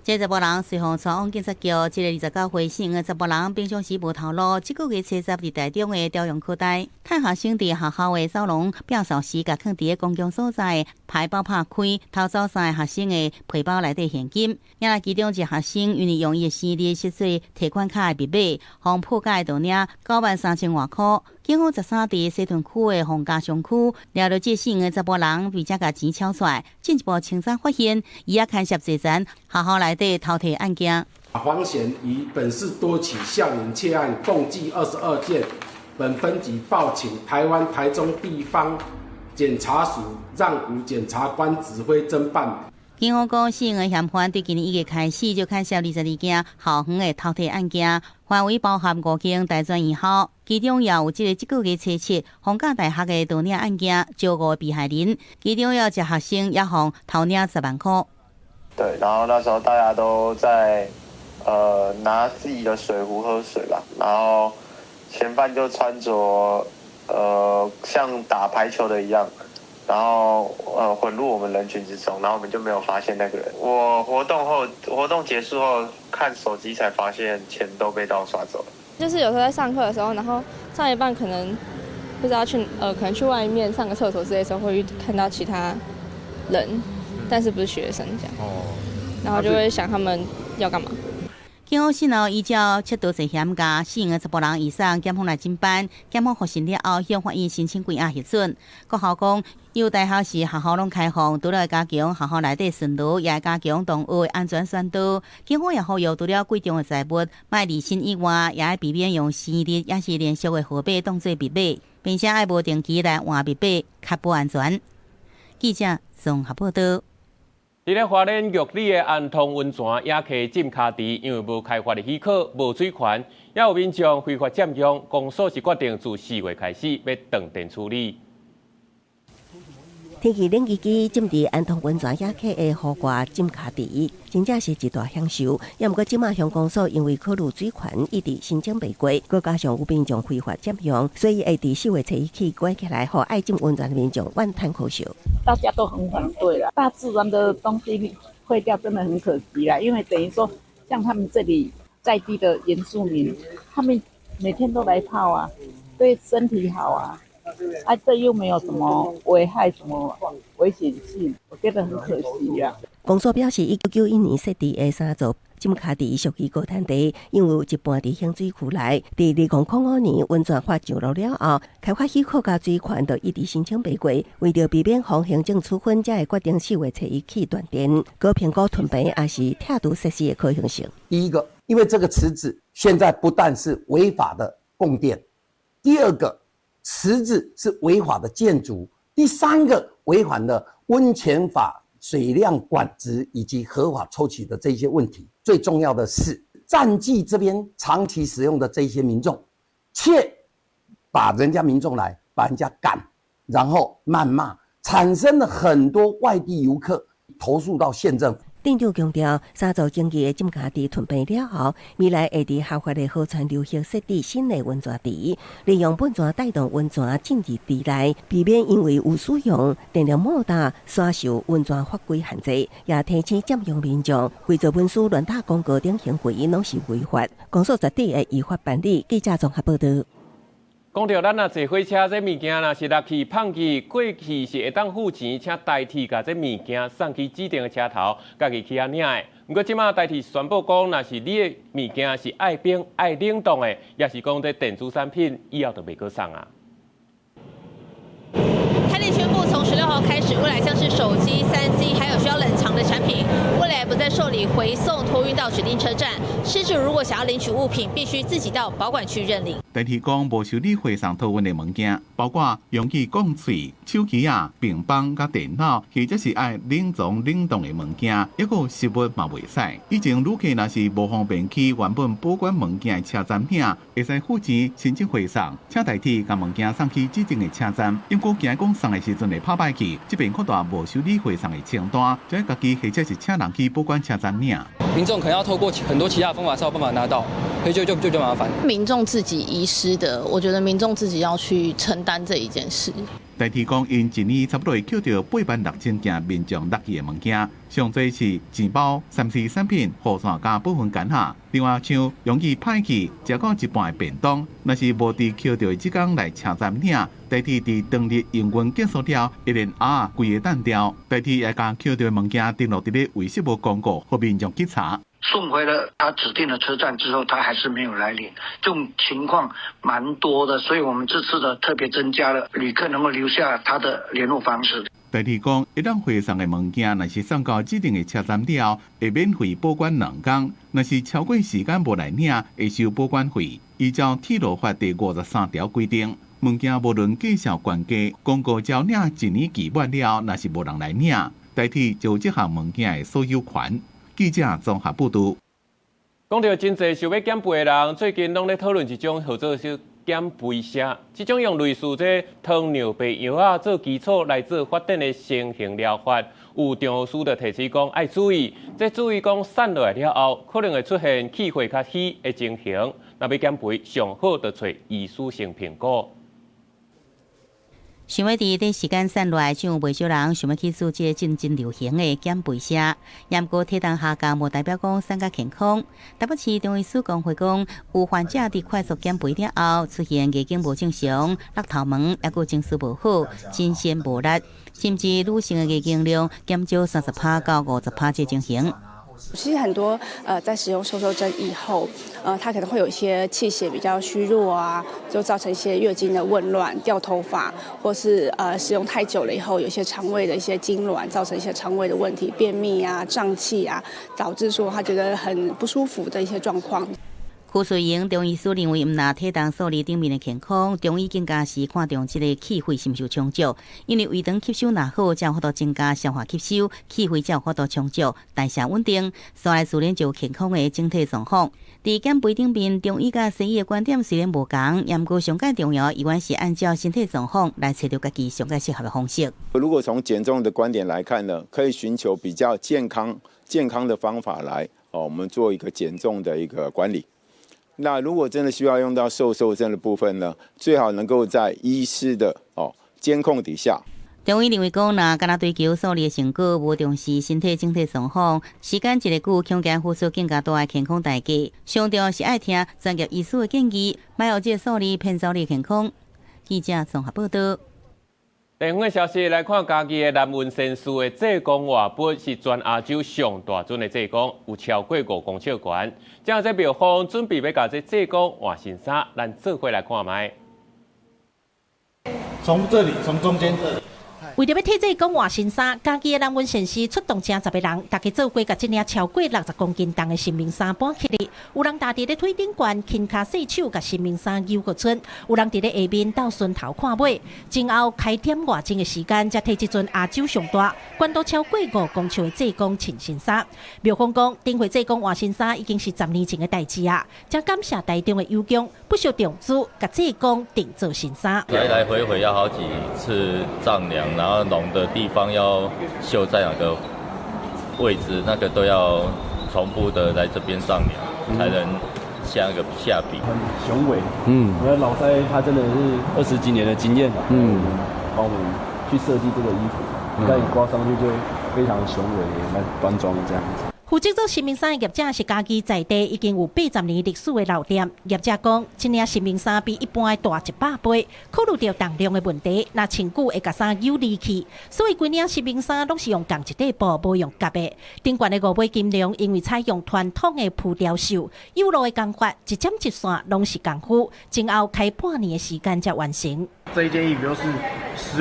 這查埔人隨予帶往警察局，這个29歲姓的查埔人平常時無頭路，這個月初十佇台中的朝陽科大，趁學生佇學校的走廊摒掃時，共囥佇咧公共所在皮包拍開，偷走三个學生的皮包內底現金。也來其中一個學生因為用伊的生日設做提款卡的密碼，予破解盜領9萬3千外箍。警方13佇西屯區的皇家商區掠著這姓的查埔人，並且共錢搶出來，進一步清查發現，伊也牽涉濟層學校內底偷提案件。黃顯於本市多起校園竊案，共計22件。本分局報請台灣台中地方檢察署讓吳檢察官指揮偵辦。警方講，姓的嫌犯對今年1月開始就牽涉22件校園的偷提案件，範圍包含五間大專院校，其中也有這个這個月初七逢甲大學的盜領案件，招五个被害人，其中有一學生也予偷領10萬箍。對，然後那時候大家都在，拿自己的水壺喝水吧，然後嫌犯就穿着，像打排球的一樣。然後，混入我們人群之中，然後我們就沒有發現那個人。我活動結束後看手機才發現錢都被盜刷走了。就是有時候在上課的時候，然後上一半可能不知道去，可能去外面上個廁所之類的時候，會看到其他人，但是不是學生這樣。哦。然後就會想他們要幹嘛。警方訊後依照竊盜罪嫌，共四个查埔人移送檢方來偵辦。檢方複審了後，向法院申請關押核准。國校講，有大學時學校攏開放，除了會加強學校內底巡邏，也會加強同學的安全宣導。警方也呼籲，除了貴重的財物，莫離身以外，也愛避免用生日抑是連續的號碼當做密碼，並且愛無定期來換密碼，確保安全。記者綜合報導。佇咧花蓮玉里的安通溫泉野溪浸跤池，因為無開發的許可、無水權，也有民眾非法佔用，公所是決定自4月開始欲斷電處理。天氣冷吱吱，浸佇安通溫泉野溪的戶外浸跤池，真正是一大享受。也毋過，這馬鄉公所因為考慮水權一直申請袂過，閣加上有民眾非法佔用，所以會佇4月初一起關起來，予愛浸溫泉的民眾怨嘆可惜。大家都很反對啦，大自然的東西廢掉真的很可惜啦，因為等於說，像他們這裡在地的原住民，他們每天都來泡啊，對身體好啊。啊，這又沒有什麼危害，什麼危險性，我覺得很可惜啊。公所表示，1991年設置的三座這馬跤池屬於高灘地，因為有一半佇蓄水區內。佇2005年溫泉法上路了後，開發許可佮水權就一直申請袂過，為著避免予行政處分，才會決定4月初一起斷電。閣評估吞併抑是拆除設施的可行性。第一個，因為這個池子現在不但是違法的供電，第二個，池子是違法的建築，第三個，違反了溫泉法水量管制以及合法抽取的這些問題。最重要的是，佔據這邊長期使用的這些民眾，卻把人家民眾來把人家趕，然後謾罵，產生了很多外地遊客投訴到縣政府。店長強調，三座爭議的浸家池吞併了後，未來會佇合法的河川流域設置新的溫泉池，利用噴泉帶動溫泉進入池內，避免因為有使用電力莫大，煞受溫泉法規限制。也提醒佔用民眾，偽造文書、亂打廣告等行為，攏是違法。公所絕對會依法辦理。記者綜合報導。講著咱若坐火車，這物件若是落去放去，過去是會當付錢，請台鐵共這物件送去指定的車頭，家己去遐領的。毋過這馬台鐵宣布講，若是你的物件是愛冰愛冷凍的，抑是講這電子產品，以後就袂閣送啊。台鐵宣布，從16號開始，未來像是手機、3C，還有需要冷藏的產品，未來不再受理回送托運到指定車站。失主如果想要領取物品，必須自己到保管區認領。台鐵講無受理回送托運的物件，包括容器降喙、手機仔、平板佮電腦，或者是愛冷藏冷凍的物件，抑閣食物嘛袂使。以前旅客若是無方便去原本保管物件的車站領，會使付錢申請回送，請台鐵共物件送去指定的車站。毋過驚講送的時陣會拍歹去，這邊擴大無受理回送的清單，就愛家己或者是請人去保管車站領。民眾可能要透過很多其他方法才有辦法拿到，所以就比較麻煩。民眾自己遺失的，我覺得民眾自己要去承擔這一件事。台鐵講，𪜶一年差不多會抾著86,000件民眾落去的物件，上濟是錢包、3C 產品、雨傘佮保溫桿仔。另外，像容易歹去、食到一半的便當，若是無佇抾著的這工來車站領，台鐵佇當日營運結束了，會連餡仔規个擲掉。台鐵也共抾著的物件登錄佇咧遺失物公告，予民眾去查。送回了他指定的車站之後，他還是沒有來領，這種情況蠻多的，所以我們這次的特別增加了旅客能夠留下他的聯絡方式。台鐵講，會當回送的物件，若是送到指定的車站了，會免費保管2工；若是超過時間無來領，會收保管費。依照鐵路法第53條規定，物件無論價數懸低，公告招領一年期滿了，若是無人來領，台鐵就有這項物件的所有權。記者綜合報導。講著真濟想欲減肥的人，最近攏咧討論一種號做減肥射，這種用類似這糖尿病藥仔做基礎來做發展的新型療法，有中醫師就提醒講愛注意，這注意講瘦落來了後，可能會出現氣血較虛的情形。若欲減肥，上好就揣醫師先評估。想欲佇短時間瘦落來，就有袂少人想欲去做這個真正流行的減肥射。毋過體重下降，無代表講瘦較健康。台北市中醫師公會講，有患者佇快速減肥了後，出現月經無正常、落頭毛，抑閣情緒無好、精神無力，甚至女性的月經量減少30%到50%這情形。其實很多在使用瘦瘦針以後，他可能會有一些氣血比較虛弱啊，就造成一些月經的紊亂、掉頭髮，或是使用太久了以後，有些腸胃的一些痙攣，造成一些腸胃的問題、便秘啊、脹氣啊，導致說他覺得很不舒服的一些狀況。邱瑞瑩中醫師認為，毋但體重數字頂面的健康，中醫更加是看重這个氣血是毋是有充足。因為胃腸吸收若好，才有法度增加消化吸收，氣血才有法度充足，代謝穩定，所以自然就有健康的整體狀況。佇減肥頂面，中醫佮西醫的觀點雖然無仝，毋過上蓋重要，依然是按照身體狀況來揣著家己上蓋適合的方式。如果從減重的觀點來看呢，可以尋求比較健康的方法來，哦，我們做一個減重的一個管理。那如果真的需要用到瘦瘦針的部分呢，最好能夠在醫師的監控底下。中醫認為講，若干焦追求數字的成果，無重視身體整體狀況，時間一个久，恐驚付出更加大的健康代價。上重要是愛聽專業醫師的建議，莫予這个數字騙走你的健康。記者綜合報導。地方的消息來看，嘉義的南雲仙寺的濟公活佛是全亞洲上大尊的濟公，有超過5公尺懸。這下這廟方準備欲共這濟公換新衫，咱做伙來看覓。從這裡，從中間這裡。為著欲替濟公換新衫，嘉義的南雲善寺出動成十个人，大家做伙共這領超過60公斤重的神明衫搬起來。有人踏佇咧腿頂懸，輕跤細手共神明衫扭過出；有人佇咧下面鬥順頭看尾。前後開點外鐘的時間，才替這尊亞洲上大、懸度超過5公尺的濟公穿新衫。廟方講，頂回濟公換新衫已經是10年前的代誌啊！真感謝台中的友鄉不惜重資，共濟公訂做新衫。來來回回要好幾次丈量。然後龍的地方要繡在哪個位置，那個都要重複的來這邊丈量，才能下個下筆。很雄偉，我覺得老師他真的是20幾年的經驗，幫我們去設計這個衣服，你看你掛上去就非常雄偉、蠻端莊這樣子。負責做神明衫的業者是嘉義在地已經有80年歷史的老店。業者講，這領神明衫比一般的大100倍，考慮著重量的問題，若穿久會共衫扭離去，所以規領神明衫攏是用仝一塊布，無用夾的。頂懸的五尾金龍，因為採用傳統的浮雕繡，釉落的工法一針一線攏是功夫，前後開半年的時間才完成。這一件衣服就是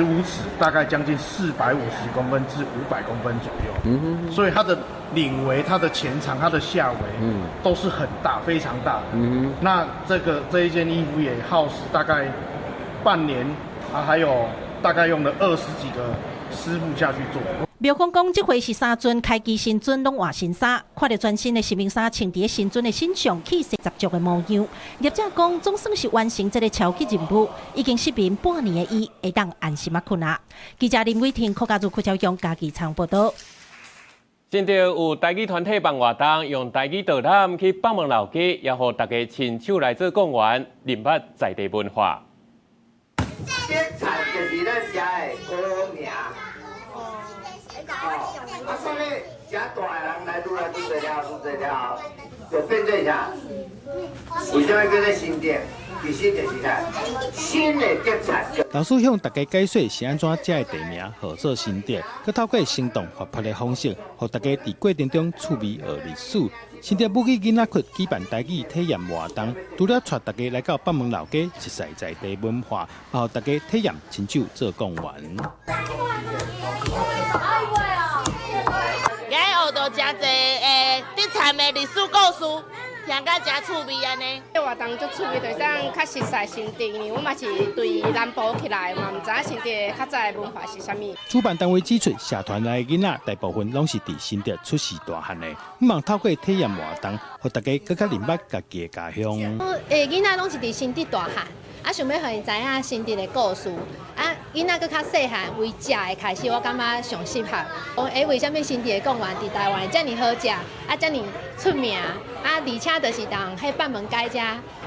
15尺，大概將近450公分至500公分左右。所以它的領圍、它的前長、它的下圍，都是很大，非常大。那這一件衣服也耗時大概半年，啊，還有大概用了20幾個師傅下去做。廟方講，這回是三尊開基神尊攏換新衫，看著全新的神明衫穿佇神尊的身上，氣勢十足的模樣。業者講，總算是完成這个超級任務，已經失眠半年的伊，會當安心仔睏啊。記者林偉婷、柯家如、柯朝陽嘉義場報導。新竹有台語團體辦活動，用台語導覽去北門老街，也予大家親手來做貢丸，認捌在地文化。這菜就是咱食的古名。哦，啊，所以遮大的人來愈來愈濟了，愈濟了，就變做啥？為啥物叫做新竹？其實就是啥？新的竹菜。老師向大家解說是按怎這个地名號做新竹，閣透過生動活潑的方式，予大家佇過程中趣味學歷史。新竹母語囡仔窟舉辦台語體驗活動，除了帶大家來到北門老街熟悉在地文化，也予大家體驗親手做貢丸。今日學著誠濟竹蠶的歷史故事，聽甲誠趣味按呢。這活動足趣味，就是講較熟悉新竹，因為阮嘛是對南部起來，嘛毋知影新竹較早的文化是啥物。主辦單位指出，社團內的囡仔大部分攏是佇新竹出世大漢的，希望透過體驗活動，予大家閣較認捌家己的家鄉。囡仔攏是佇新竹大漢，啊，想欲予𪜶知影新竹的故事。啊，囡仔閣較細漢，為食的開始，我感覺上適合。講為啥物新竹的貢丸佇台灣遮爾好食，啊，遮爾出名，啊，而且就是佇彼北門街遮，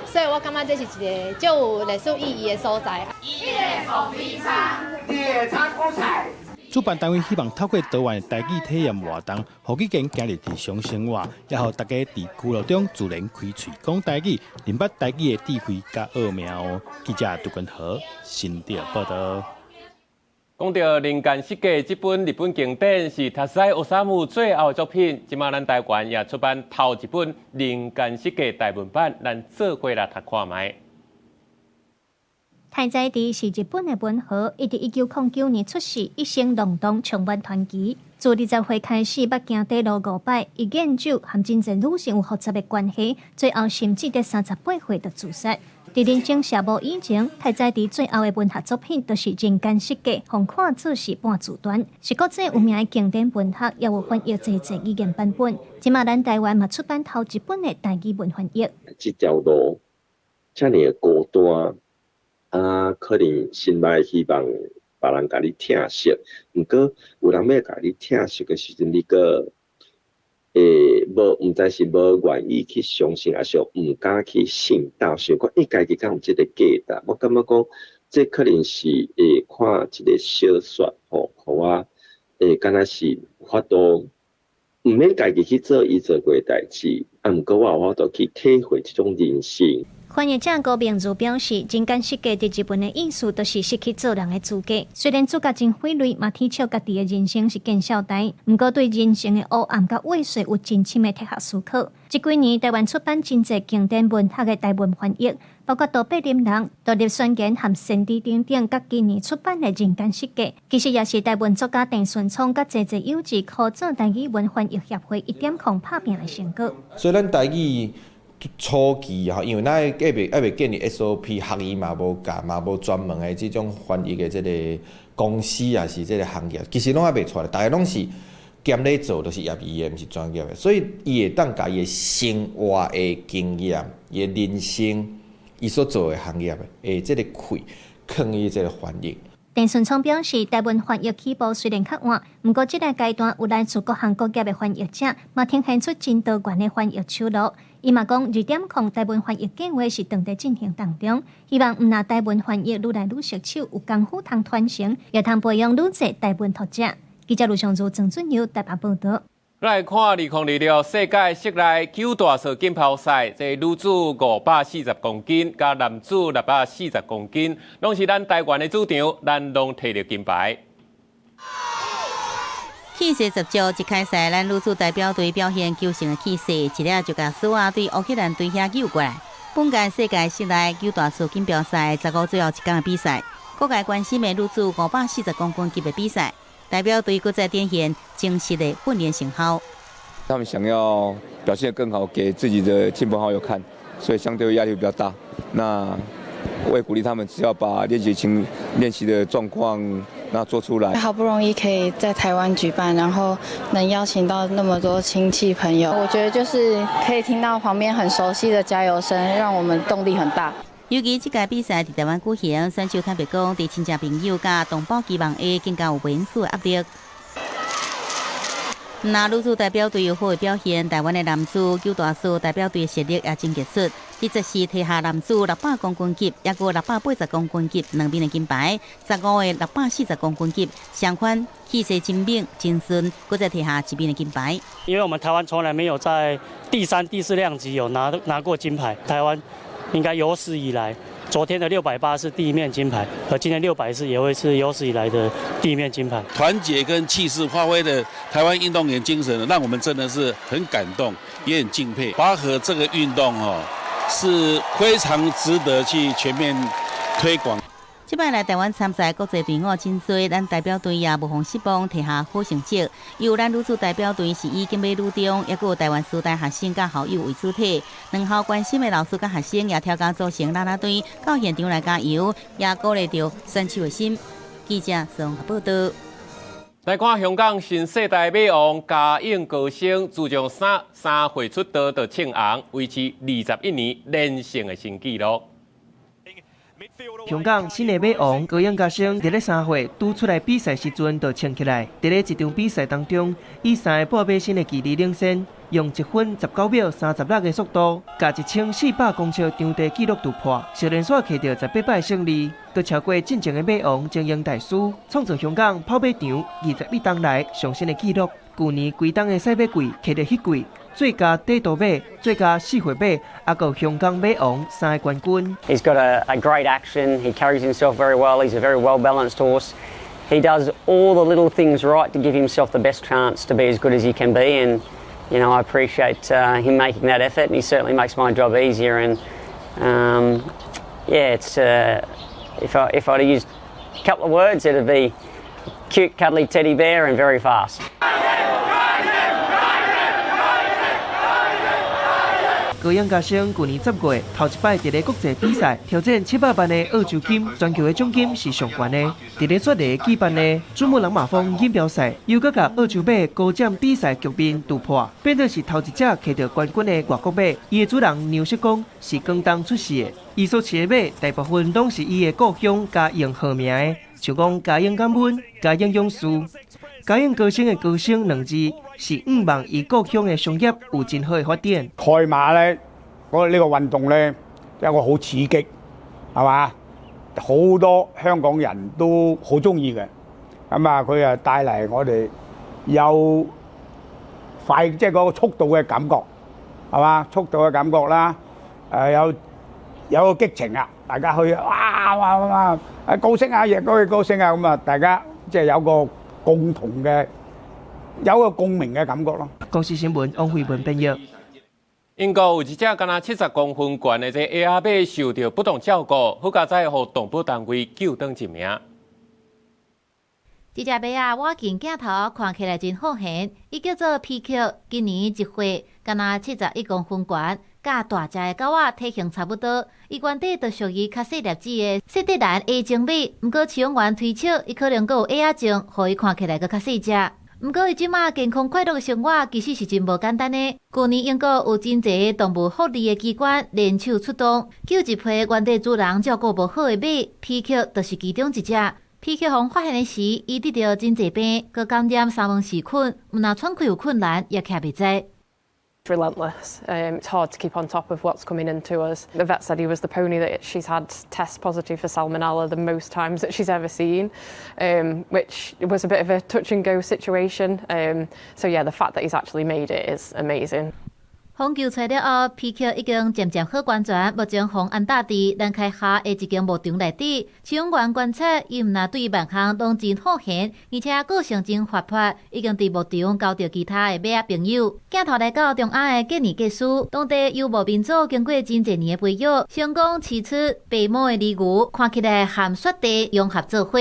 所以我感覺這是一个足有歷史意義的所在。一个鳳梨茶，二个草菇菜。主辦單位希望透過多元的台語體驗活動，予語言行入日常生活，也予大家佇娛樂中自然開喙講台語，認捌台語的智慧佮奧妙。記者杜根和新竹報導。講著《人間失格》這本日本經典是太宰治最後的作品，這馬咱台灣也出版頭一本《人間失格》台文版，咱做伙來讀看覓。太宰治是日本的文豪，伊佇1909年出世，一生浪蕩充滿傳奇。自20歲開始，捌行短路五擺，伊研究和真濟女性有複雜的關係，最後甚至佇38歲就自殺。佇人生謝幕以前，太宰治最後的文學作品就是《人間失格》，予看做是半自傳，是國際有名的經典文學，也有翻譯濟濟語言版本。這馬咱台灣嘛出版頭一本的台語文翻譯。這條路遮爾孤單。啊，可能心內希望別人共你疼惜，毋過有人欲共你疼惜的時陣，你閣會無毋知是無願意去相信，抑是毋敢去信到，想講伊家己敢有這个價值？我感覺講，這可能是會看一个小說吼，予我會敢若是有法度，毋免家己去做伊做過的代誌，啊，毋過我有法度去體會這種人生。翻譯者高明如表示，人間失格佇日文的意思，就是失去做人的資格。雖然主角真費力，嘛啼笑家己的人生是見笑呆，毋過對人生的黑暗佮畏縮有真深的哲學思考。這幾年台灣出版真濟經典文學的台文翻譯，包括都柏林人、獨立宣言和先知等等，佮今年出版的《人間失格》，其實也是台文作家鄭順聰佮濟濟有志合作台語文翻譯協會1.0拍拚的成果。所以咱台語初期吼，因為咱猶未建立 SOP，學院嘛無教，嘛無專門的這種翻譯的這個公司，抑是這個行業，其實攏猶未出來，大家攏是兼咧做，就是業餘的，毋是專業的，所以伊會當共伊的生活的經驗、伊的人生、伊所做的行業的這個氣，囥伊這個翻譯。鄭順聰表示，台文翻譯起步雖然較晚，毋過這個階段有來自各行各業的翻譯者，嘛呈現出真多元的翻譯出路。伊嘛講，2.0台文翻譯計劃是正佇進行當中，希望毋但台文翻譯愈來愈熟手，有功夫通傳承，也通培養愈濟台文讀者。記者盧尚如、鄭俊友台北報導。來看2026世界室內糾大賽錦標賽，這女子540公斤，佮男子640公斤，攏是咱台灣的主場，咱攏提著金牌。氣勢十足，一開賽，咱女子代表隊表現求勝的氣勢，一掠就共輸啊對烏克蘭隊遐救過來。本屆世界室內糾大賽錦標賽15最後一工的比賽，各界關心的女子540公斤級的比賽，代表隊閣再展現精實的訓練成效。他們想要表現得更好，給自己的親朋好友看，所以相對壓力比較大。那我也鼓勵他們，只要把練習的狀況那做出來。好不容易可以在台灣舉辦，然後能邀請到那麼多親戚朋友，我覺得就是可以聽到旁邊很熟悉的加油聲，讓我們動力很大。尤其這屆比賽佇台灣舉行，選手坦白講，佇親戚朋友佮同胞期望下，更加有袂輸的壓力。那女子代表隊有好的表現，台灣的男子糾大賽代表隊實力也真傑出。佇十四提下男子600公斤級，抑閣680公斤級兩面的金牌。15個640公斤級，相反氣勢真猛真順，閣再提下一面的金牌。因為我們台灣從來沒有在第三、第四量級有拿過金牌，台灣應該有史以來，昨天的680是第一面金牌，而今天640也會是有史以來的第一面金牌。團結跟氣勢發揮的台灣運動員精神，讓我們真的是很感動，也很敬佩。拔河這個運動哦，是非常值得去全面推廣。這擺來台灣參賽國際隊伍真濟，咱代表隊也無予失望，提下好成績。由咱女子代表隊是以景美女中，抑閣有台灣師大學生佮校友為主體。兩校關心的老師佮學生也跳工組成啦啦隊，到現場來加油，也鼓勵著選手的心。記者綜合報導。來看香港新世代馬王嘉應高昇，自從3歲出道就稱王，維持21年連勝的新紀錄。香港新的馬王高永嘉昇，佇咧3歲拄出來比賽時陣就衝起來，佇咧一場比賽當中，以3個半馬身的距離領先，用1分19秒36的速度，共1400公尺場地紀錄突破，小連續摕著18擺勝利，閣超過進前的馬王精英大師，創造香港跑馬場21冬來上新的紀錄。舊年規冬的賽馬季，摕著彼季最佳短途馬、最佳四歲馬，抑閣香港馬王三個冠軍。 He's got a great action. He carries himself very well. He's a very well balanced horse. He does all the little things right to give himself the best chance to be as good as he can be. And I appreciate him making that effort, and he certainly makes my job easier. And yeah, it's if I'd use a couple of words, it'd be cute, cuddly teddy bear and very fast. 高永嘉昇舊年10月頭一擺佇咧國際比賽挑戰700萬的澳洲金，全球的獎金是上懸的。佇咧雪梨舉辦的珠穆朗瑪峰錦標賽，又閣共澳洲馬高佔比賽局面突破，變做是頭一隻摕著冠軍的外國馬。伊的主人梁叔講是廣東出世的，伊所騎的馬大部分攏是伊的故鄉嘉應號名的，像講嘉應感恩、嘉應勇士。嘉應高昇的高昇兩字是向望伊故鄉的商業有真好的發展。賽馬咧，嗰呢個運動咧，一個好刺激，係嘛？好多香港人都好鍾意嘅。咁啊，佢啊帶嚟我哋有快，即係嗰個速度嘅感覺，係嘛？速度嘅感覺啦，有有個激情啊！大家去哇哇哇啊高興啊，亦都高興啊！咁啊，大家即係有個共同嘅有個共鳴嘅感覺咯。公視新聞王慧文編譯。英國有一隻敢若70公分懸的這野仔馬受著不當照顧，好佳哉予動保單位救轉一命。這隻馬仔倚近鏡頭看起來真好現，伊叫做皮克，今年1歲，敢若71公分懸，佮大隻的狗仔體型差不多。伊原底就屬於較細粒子的雪特蘭野種馬，毋過飼養員推測，伊可能閣有矮仔症，予伊看起來閣較細隻。毋過伊這馬健康快樂的生活，其實是真無簡單的。舊年英國有真濟動物福利的機關聯手出動，救一批原底主人照顧無好的馬，皮克就是其中一隻。皮克予發現的時，伊得著真濟病，閣感染沙門氏菌，毋但喘氣有困難，也徛袂直。 Relentless. It's hard to keep on top of what's coming into us. The vet said he was the pony that she's had test positive for salmonella the most times that she's ever seen, which was a bit of a touch and go situation. So yeah, the fact that he's actually made it is amazing. 予救出了後，皮克已經漸漸好完全，目前予安搭佇蘭開夏的一間牧場內底。飼養員觀察，伊毋但對萬項攏真好閒，而且個性真活潑，已經佇牧場交著其他的馬仔朋友。鏡頭來到中亞的建築技師，當地游牧民族經過真濟年的培育，成功飼出白毛的奶牛，看起來和雪地融合做伙。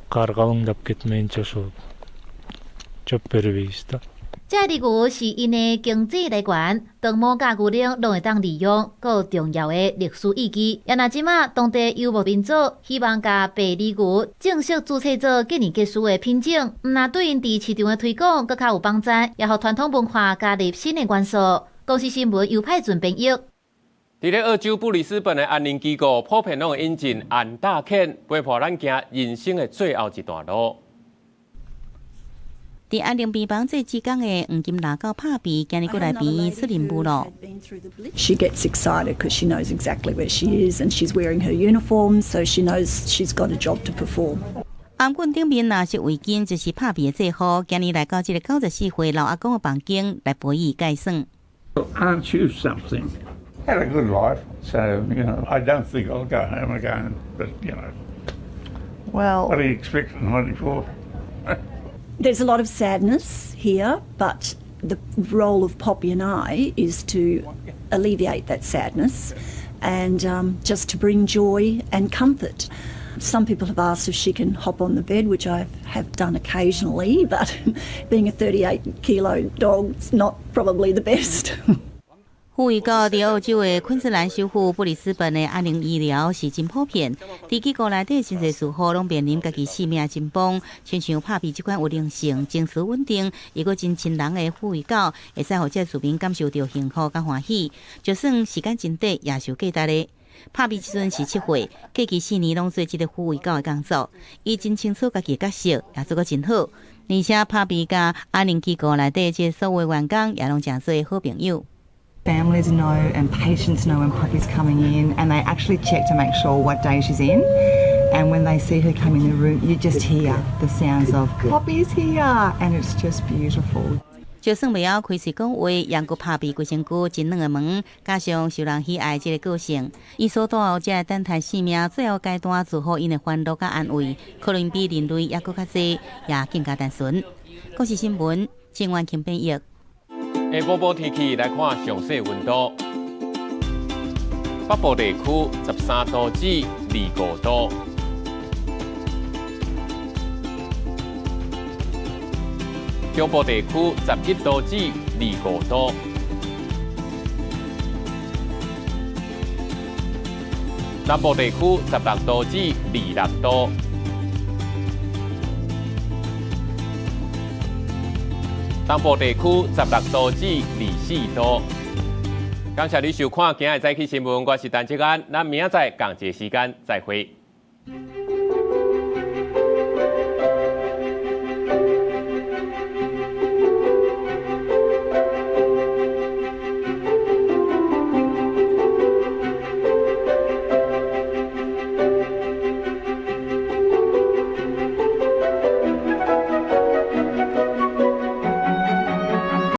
Qar qalıńdap ketmeyince shu chöp beribeymiz da。這奶牛是𪜶的經濟來源，長毛佮牛奶攏會當利用，閣有重要的歷史意義。也若這馬當地游牧民族希望共白奶牛正式註冊做建築技師的品種，毋但對𪜶佇市場的推廣閣較有幫助，也予傳統文化加入新的元素。公視新聞尤派俊編譯。佇咧澳洲布里斯本的安寧機構普遍攏會引進安達犬，陪伴咱行人生的最後一段路。佇安寧病房做志工的黃金藍狗帕比，今日閣來病院出任務咯。 She gets excited because she knows exactly where she is and she's wearing her uniform, so she knows she's got a job to perform. 頷頸頂面藍色圍巾就是帕比的制服，今日來到這個94歲老阿公的房間來陪伊蓋耍。 Aren't you something? Had a good life, so I don't think I'll go home again. But well, what do you expect at 94? There's a lot of sadness here, but the role of Poppy and I is to alleviate that sadness and just to bring joy and comfort. Some people have asked if she can hop on the bed, which I have done occasionally, but being a 38 kilo dog, it's not probably the best. 虎威狗佇澳洲的昆士蘭首府布里斯本的安寧醫療是真普遍。佇機構內底真濟師傅攏面臨家己性命真崩，親像帕比這款有靈性、情緒穩定、又閣真親人的虎威狗，會使予這市民感受著幸福佮歡喜。就算時間真短，也是有價值的。帕比這陣是7歲，過去4年攏做這个虎威狗的工作，伊真清楚家己的角色，也做閣真好。而且帕比佮安寧機構內底這所有員工也攏誠做好朋友。 Families know and patients know when Poppy's coming in, and they actually check to make sure what day she's in. And when they see her come in the room, you just hear the sounds of "Poppy's here," and it's just beautiful. 就算袂曉開喙講話，猶閣帕比規身軀真軟的毛，加上受人喜愛這个個性，伊所帶予這个等待生命最後階段祝福𪜶的歡樂佮安慰，可能比人類猶閣較濟，也更加單純。國視新聞，鄭婉琴編譯。下晡晡天氣來看詳細溫度，北部地區13度至25度，中部地區11度至25度，南部地區16度至26度。東部地區16度至24度。感謝你收看今日早起新聞，我是陳志安，咱明仔載仝一个時間再會。